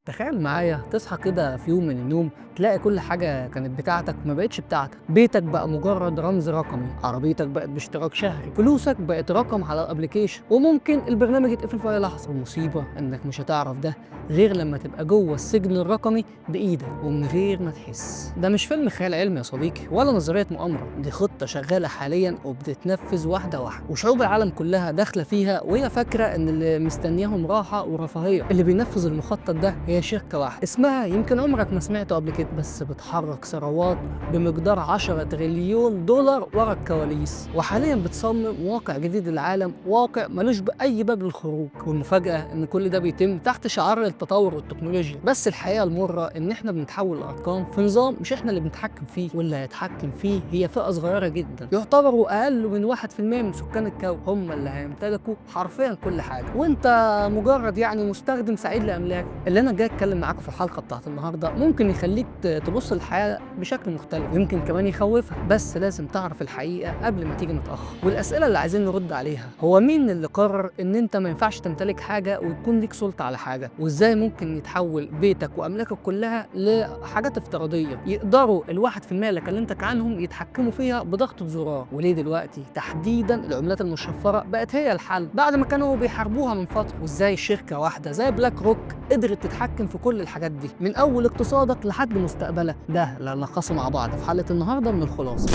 تخيل معايا تصحى كده في يوم من النوم تلاقي كل حاجة كانت بتاعتك ما بقتش بتاعتك. بيتك بقى مجرد رمز رقمي، عربيتك بقت باشتراك شهري، فلوسك بقت رقم على ال application، وممكن البرنامج يتقفل في اي لحظة. المصيبة انك مش هتعرف ده غير لما تبقى جوه السجن الرقمي بايدك ومن غير ما تحس. ده مش فيلم خيال علمي يا صديقي ولا نظرية مؤامرة، دي خطة شغالة حاليا وبتتنفذ واحدة واحدة، وشعوب العالم كلها داخلة فيها وهي فاكرة ان اللي مستنياهم راحة ورفاهية. اللي بينفذ المخطط ده هي شركة واحدة اسمها يمكن عمرك ما سمعته قبل كده، بس بتحرك ثروات بمقدار 10 تريليون دولار ورا الكواليس، وحاليا بتصمم واقع جديد للعالم، واقع ملوش بأي باب للخروج. والمفاجأة ان كل ده بيتم تحت شعار التطور والتكنولوجيا، بس الحقيقة المرة ان احنا بنتحول لأرقام في نظام مش احنا اللي بنتحكم فيه، واللي هيتحكم فيه هي فئة صغيرة جدا يعتبروا اقل من 1% من سكان الكوكب، هم اللي هيمتلكوا حرفيا كل حاجة، وانت مجرد يعني مستخدم سعيد لأملاك. اللي انا جاي اتكلم معاكم في الحلقة بتاعت النهارده ممكن يخليك تبص للحياة بشكل مختلف، يمكن كمان يخوفها، بس لازم تعرف الحقيقة قبل ما تيجي متاخر. والاسئلة اللي عايزين نرد عليها، هو مين اللي قرر ان انت ما ينفعش تمتلك حاجة ويكون ليك سلطة على حاجة؟ وازاي ممكن يتحول بيتك واملاكك كلها لحاجات افتراضية يقدروا ال1% اللي كلمتك عنهم يتحكموا فيها بضغطه زرار؟ وليه دلوقتي تحديدا العملات المشفرة بقت هي الحل بعد ما كانوا بيحاربوها من فترة؟ وازاي شركة واحدة زي بلاك روك قدرت تتحكم في كل الحاجات دي من اول اقتصادك لحد مستقبلك؟ ده اللي هنلخصه مع بعض في حلقة النهارده من الخلاصة.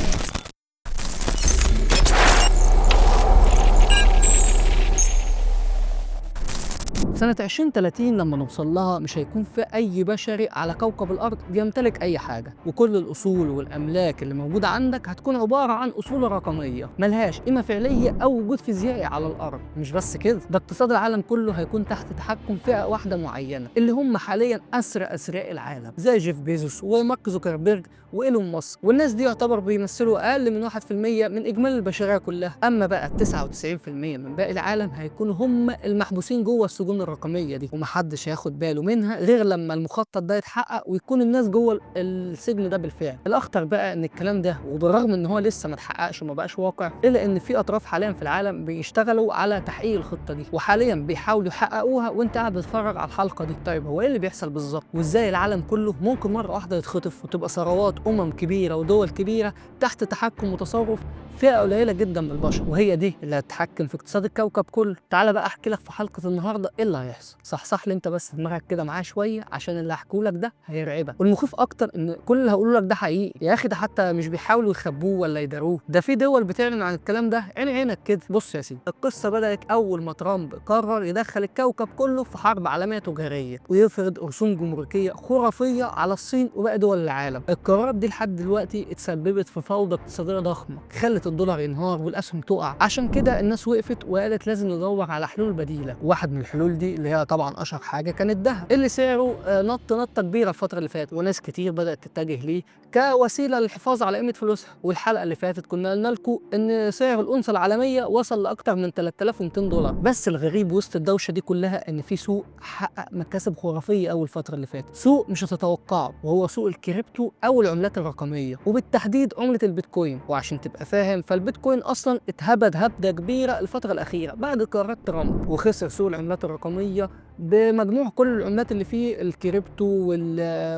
سنة 2030 لما نوصل لها مش هيكون في أي بشري على كوكب الأرض بيمتلك أي حاجة، وكل الأصول والأملاك اللي موجودة عندك هتكون عبارة عن أصول رقمية ملهاش قيمة فعلية أو وجود فيزيائي على الأرض. مش بس كده، ده اقتصاد العالم كله هيكون تحت تحكم فئة واحدة معينة اللي هم حاليا أسرى أثرياء العالم زي جيف بيزوس ومارك زوكربيرج وإيلون ماسك، والناس دي يعتبر بيمثلوا أقل من 1% من إجمالي البشرية كلها. أما بقى 99% من باقي العالم هيكونوا هم المحبوسين جوه السجون الرقمية دي، ومحدش هياخد باله منها غير لما المخطط ده يتحقق ويكون الناس جوه السجن ده بالفعل. الاخطر بقى ان الكلام ده وبالرغم ان هو لسه ما اتحققش وما بقاش واقع، الا ان في اطراف حاليا في العالم بيشتغلوا على تحقيق الخطة دي، وحاليا بيحاولوا يحققوها وانت قاعد بتتفرج على الحلقة دي. طيب هو ايه اللي بيحصل بالظبط؟ وازاي العالم كله ممكن مرة واحدة يتخطف وتبقى ثروات كبيرة ودول كبيرة تحت تحكم وتصرف فئة قليله جدا من البشر، وهي دي اللي هتتحكم في اقتصاد الكوكب كله؟ تعالى بقى احكي لك في حلقة النهارده ايه اللي هيحصل. صح لي انت بس دماغك كده معاه شوية عشان اللي هحكيه لك ده هيرعبك. والمخيف اكتر ان كل اللي هقوله لك ده حقيقي يا اخي، ده حتى مش بيحاولوا يخبوه ولا يداروه، ده في دول بتعلن عن الكلام ده عين عينك كده. بص يا سيدي، القصة بدات اول ما ترامب قرر يدخل الكوكب كله في حرب عالمية تجارية ويفرض رسوم جمركيه خرافية على الصين وباقي دول العالم. القرارات دي لحد دلوقتي اتسببت في فوضى اقتصادية ضخمة خلت الدولار ينهار والاسهم تقع. عشان كده الناس وقفت وقالت لازم ندور على حلول بديله. واحد من الحلول دي اللي هي طبعا اشهر حاجة كان الذهب، اللي سعره نط نطه كبيرة الفترة اللي فاتت، وناس كتير بدات تتجه ليه كوسيلة للحفاظ على قيمة فلوسها. والحلقة اللي فاتت كنا قلنا لكم ان سعر الأونصة العالمية وصل لاكثر من 3200 دولار. بس الغريب وسط الدوشة دي كلها ان في سوق حقق مكاسب خرافية اول الفترة اللي فاتت، سوق مش هتتوقعه، وهو سوق الكريبتو او العملات الرقمية، وبالتحديد عمله البيتكوين. وعشان تبقى فاهم، فالبيتكوين اصلا اتهبد هبده كبيرة الفترة الاخيرة بعد قرارات ترامب، وخسر سوق العملات الرقمية بمجموع كل العملات اللي فيه الكريبتو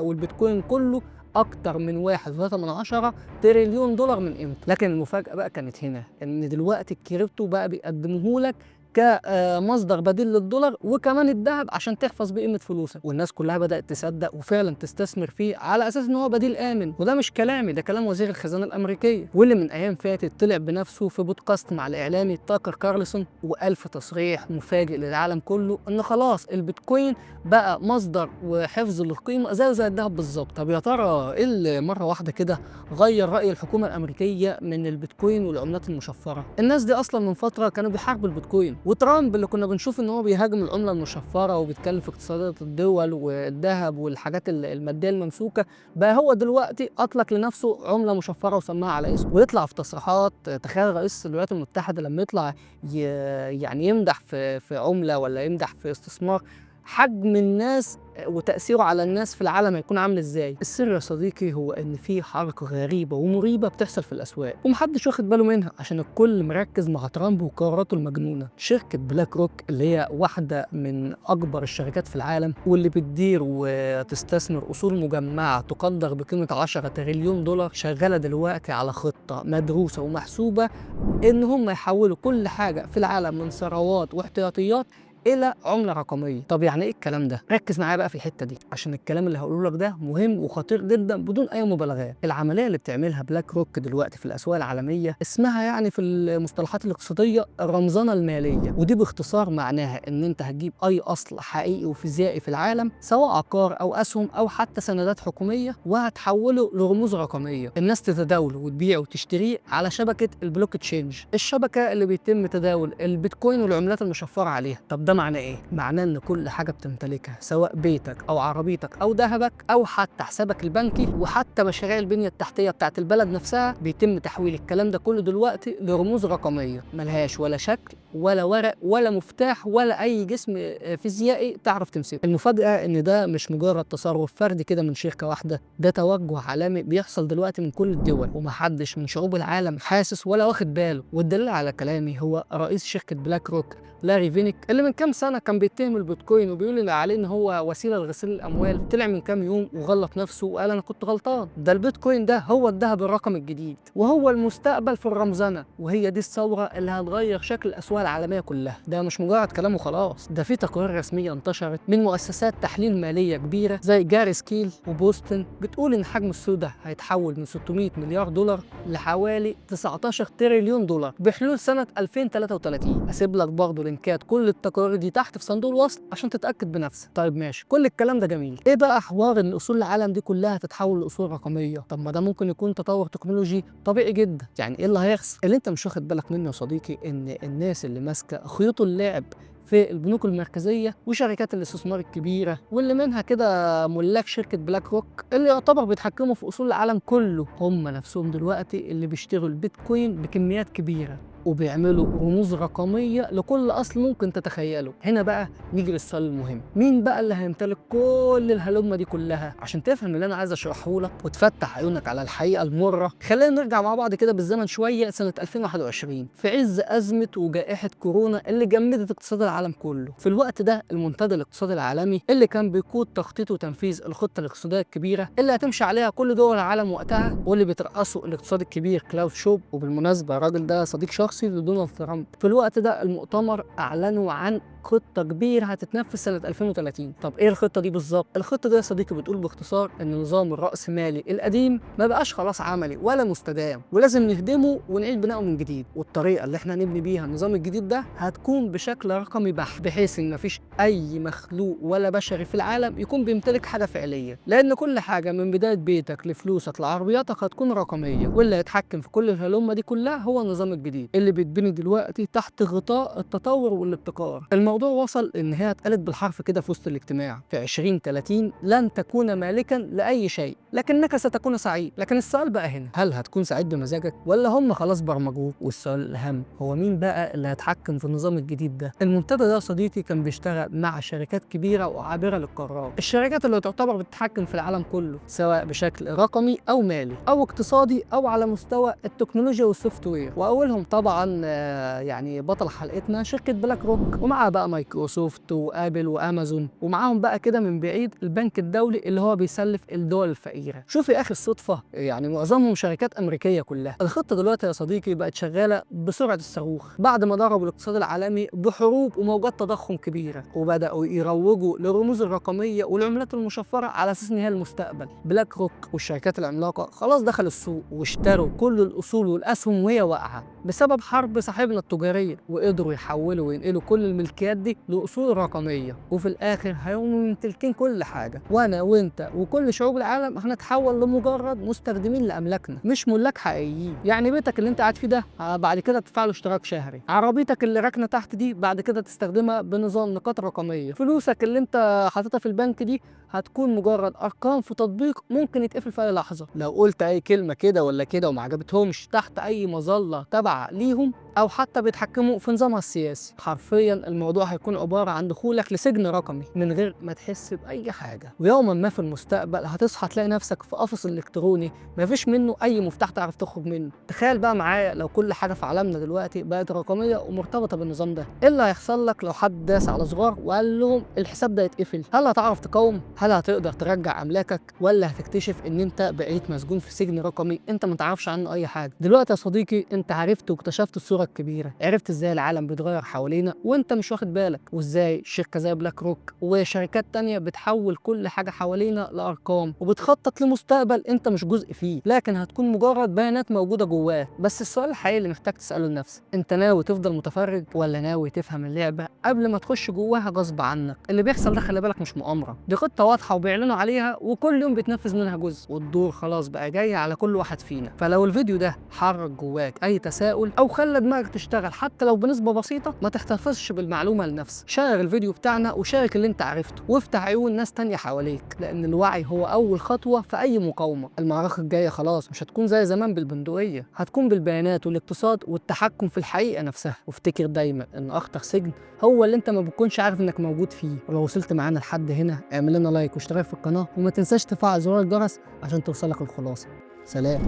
والبيتكوين كله اكتر من 1.3 تريليون دولار من قيمته. لكن المفاجاة بقى كانت هنا، ان دلوقتي الكريبتو بقى بيقدموه لك كمصدر بديل للدولار وكمان الذهب عشان تحفظ بقيمة فلوسك، والناس كلها بدات تصدق وفعلا تستثمر فيه على اساس ان هو بديل امن. وده مش كلامي، ده كلام وزير الخزانة الامريكية، واللي من ايام فاتت طلع بنفسه في بودكاست مع الاعلامي تاكر كارلسون وقال في تصريح مفاجئ للعالم كله ان خلاص البيتكوين بقى مصدر وحفظ للقيمة زي الذهب بالظبط. طب يا ترى ايه اللي مرة واحدة كده غير راي الحكومة الامريكية من البيتكوين والعملات المشفرة؟ الناس دي اصلا من فترة كانوا بيحاربوا البيتكوين، وترامب اللي كنا بنشوف ان هو بيهاجم العملة المشفرة وبيتكلم في اقتصادات الدول والذهب والحاجات المادية الممسوكه، بقى هو دلوقتي اطلق لنفسه عمله مشفرة وسماها على اسمه، ويطلع في تصريحات. تخيل رئيس الولايات المتحدة لما يطلع يعني يمدح في عمله ولا يمدح في استثمار، حجم الناس وتأثيره على الناس في العالم هيكون عامل ازاي؟ السر يا صديقي هو ان في حركة غريبة ومريبة بتحصل في الأسواق ومحدش واخد باله منها عشان الكل مركز مع ترامب وقراراته المجنونة. شركة بلاك روك اللي هي واحدة من أكبر الشركات في العالم واللي بتدير وتستثمر أصول مجمعة تقدر بقيمة 10 تريليون دولار، شغالة دلوقتي على خطة مدروسة ومحسوبة إن هم يحولوا كل حاجة في العالم من ثروات واحتياطيات الى عمله رقمية. طب يعني ايه الكلام ده؟ ركز معايا بقى في الحتة دي عشان الكلام اللي هقوله لك ده مهم وخطير جدا بدون اي مبالغات. العملية اللي بتعملها بلاك روك دلوقتي في الاسواق العالمية اسمها يعني في المصطلحات الاقتصادية الرمزنه المالية، ودي باختصار معناها ان انت هتجيب اي اصل حقيقي وفيزيائي في العالم سواء عقار او اسهم او حتى سندات حكومية وهتحوله لرموز رقمية الناس تتداوله وتبيعه وتشتريه على شبكة البلوك تشينج، الشبكة اللي بيتم تداول البيتكوين والعملات المشفرة عليها. طب ده معناه ايه؟ معناه ان كل حاجة بتمتلكها سواء بيتك او عربيتك او ذهبك او حتى حسابك البنكي وحتى مشاريع البنية التحتية بتاعت البلد نفسها بيتم تحويل الكلام ده كله دلوقتي لرموز رقمية ملهاش ولا شكل ولا ورق ولا مفتاح ولا اي جسم فيزيائي تعرف تمسكه. المفاجاة ان ده مش مجرد تصرف فردي كده من شركة واحدة، ده توجه عالمي بيحصل دلوقتي من كل الدول ومحدش من شعوب العالم حاسس ولا واخد باله. والدليل على كلامي هو رئيس شركة بلاك روك لاري فينيك اللي من كام سنة كان بيتهم البيتكوين وبيقول عليه ان هو وسيلة لغسيل الاموال، طلع من كام يوم وغلط نفسه وقال انا كنت غلطان، ده البيتكوين ده هو الذهب الرقمي الجديد وهو المستقبل في الرمزنه، وهي دي الثورة اللي هتغير شكل الاسواق العالمية كلها. ده مش مجرد كلام وخلاص، ده في تقارير رسمية انتشرت من مؤسسات تحليل ماليه كبيرة زي جاري سكيل وبوستن بتقول ان حجم السوق ده هيتحول من 600 مليار دولار لحوالي 19 تريليون دولار بحلول سنة 2033. اسيب لك برضه لينكات كل التقارير دي تحت في صندوق الوصف عشان تتاكد بنفسك. طيب ماشي، كل الكلام ده جميل، ايه بقى حوار ان اصول العالم دي كلها تتحول لاصول رقمية؟ طب ما ده ممكن يكون تطور تكنولوجي طبيعي جدا، يعني ايه اللي هيحصل؟ اللي انت مش واخد بالك منه يا صديقي ان الناس اللي ماسكه خيوط اللعب في البنوك المركزية وشركات الاستثمار الكبيرة واللي منها كده ملاك شركة بلاك روك اللي يعتبر بيتحكموا في اصول العالم كله، هم نفسهم دلوقتي اللي بيشتروا البيتكوين بكميات كبيرة وبيعملوا رموز رقمية لكل اصل ممكن تتخيله. هنا بقى نيجي للسؤال المهم، مين بقى اللي هيمتلك كل الهلمه دي كلها؟ عشان تفهم اللي انا عايز اشرحه لك وتفتح عيونك على الحقيقة المرة، خلينا نرجع مع بعض كده بالزمن شوية سنة 2021 في عز ازمة وجائحه كورونا اللي جمدت اقتصاد العالم كله. في الوقت ده المنتدى الاقتصادي العالمي اللي كان بيقود تخطيط وتنفيذ الخطة الاقتصادية الكبيرة اللي هتمشي عليها كل دول العالم وقتها واللي بيترأسه الاقتصاد الكبير كلاوس شوب، وبالمناسبة الراجل ده صديق شخصي لدونالد ترامب. في الوقت ده المؤتمر اعلنوا عن خطه كبيرة هتتنفذ سنة 2030. طب ايه الخطة دي بالظبط؟ الخطة دي يا صديقي بتقول باختصار ان نظام الرأسمالي القديم ما بقاش خلاص عملي ولا مستدام ولازم نهدمه ونعيد بناؤه من جديد، والطريقة اللي احنا هنبني بيها النظام الجديد ده هتكون بشكل رقمي بحت بحيث ان مفيش اي مخلوق ولا بشري في العالم يكون بيمتلك حاجة فعليه، لان كل حاجة من بداية بيتك لفلوسك لعربياتك هتكون رقمية، واللي هيتحكم في كل الهلمه دي كلها هو النظام الجديد اللي بيتبني دلوقتي تحت غطاء التطور والابتكار. الموضوع وصل ان هي اتقالت بالحرف كده في وسط الاجتماع، في 2030 لن تكون مالكا لاي شيء لكنك ستكون سعيد. لكن السؤال بقى هنا، هل هتكون سعيد بمزاجك ولا هم خلاص برمجوه؟ والسؤال الاهم هو مين بقى اللي هيتحكم في النظام الجديد ده؟ المنتدى ده يا صديقي كان بيشتغل مع شركات كبيرة وعابره للقارات، الشركات اللي تعتبر بتتحكم في العالم كله سواء بشكل رقمي او مالي او اقتصادي او على مستوى التكنولوجيا وال software، واولهم طبعا يعني بطل حلقتنا شركة بلاك روك، ومعها بقى مايكروسوفت وابل وامازون، ومعاهم بقى كده من بعيد البنك الدولي اللي هو بيسلف الدول الفقيرة. شوف يا اخي الصدفة، يعني معظمهم شركات امريكية كلها. الخطة دلوقتي يا صديقي بقت شغالة بسرعة الصاروخ بعد ما ضربوا الاقتصاد العالمي بحروب وموجات تضخم كبيرة، وبداوا يروجوا للرموز الرقمية والعملات المشفرة على اساس ان هي المستقبل. بلاك روك والشركات العملاقة خلاص دخلوا السوق واشتروا كل الاصول والاسهم وهي واقعه بسبب حرب صاحبنا التجارية، وقدروا يحولوا وينقلوا كل الملكيات دي لاصول رقمية، وفي الاخر هيقوموا ممتلكين كل حاجة، وانا وانت وكل شعوب العالم هنتحول لمجرد مستخدمين لاملاكنا مش ملاك حقيقيين. يعني بيتك اللي انت قاعد فيه ده بعد كده تدفع له اشتراك شهري، عربيتك اللي راكنه تحت دي بعد كده تستخدمها بنظام نقاط رقمية، فلوسك اللي انت حاططها في البنك دي هتكون مجرد ارقام في تطبيق ممكن يتقفل في اي لحظة. لو قلت اي كلمة كده ولا كده وما عجبتهمش تحت اي مظلة تابعه ليهم او حتى بيتحكموا في نظامها السياسي. حرفيا الموضوع هيكون عبارة عن دخولك لسجن رقمي من غير ما تحس بأي حاجة. ويوما ما في المستقبل هتصحى تلاقي نفسك في قفص إلكتروني مفيش منه أي مفتاح تعرف تخرج منه. تخيل بقى معايا لو كل حاجة في عالمنا دلوقتي بقت رقمية ومرتبطة بالنظام ده، إيه اللي هيحصل لك لو حد داس على زرار وقال لهم الحساب ده يتقفل؟ هل هتعرف تقاوم؟ هل هتقدر ترجع أملاكك؟ ولا هتكتشف إن أنت بقيت مسجون في سجن رقمي أنت ما تعرفش عنه أي حاجة؟ دلوقتي يا صديقي أنت عرفت واكتشفت الصورة الكبيرة، عرفت إزاي العالم بيتغير حوالينا وأنت مش واخد بالك، وإزاي شركة زي بلاك روك وشركات تانية بتحول كل حاجة حوالينا لأرقام وبتخطط لمستقبل أنت مش جزء فيه، لكن هتكون مجرد بيانات موجودة جواه. بس السؤال الحقيقي اللي محتاج تسأله لنفسك، أنت ناوي تفضل متفرج ولا ناوي تفهم اللعبة قبل ما تخش جواها غصب عنك؟ اللي بيحصل ده خلي بالك مش مؤامرة، دي خطة واضحة وبيعلنوا عليها وكل يوم بيتنفذ منها جزء، والدور خلاص بقى جاي على كل واحد فينا. فلو الفيديو ده حرك جواك أي تساؤل أو خلى دماغك تشتغل حتى لو بنسبة بسيطة، ما تحتفظش بالمعلومة لنفسك، شارك الفيديو بتاعنا وشارك اللي انت عرفته، وافتح عيون ناس تانية حواليك، لأن الوعي هو أول خطوة في أي مقاومة. المعركة الجاية خلاص مش هتكون زي زمان بالبندقية، هتكون بالبيانات والاقتصاد والتحكم في الحقيقة نفسها. وافتكر دايما إن أخطر سجن هو اللي انت ما بتكونش عارف انك موجود فيه. ولو وصلت معانا لحد هنا اعمل لنا like واشتراك في القناة، وما تنساش تفعل زرار الجرس عشان توصلك الخلاصة. سلام.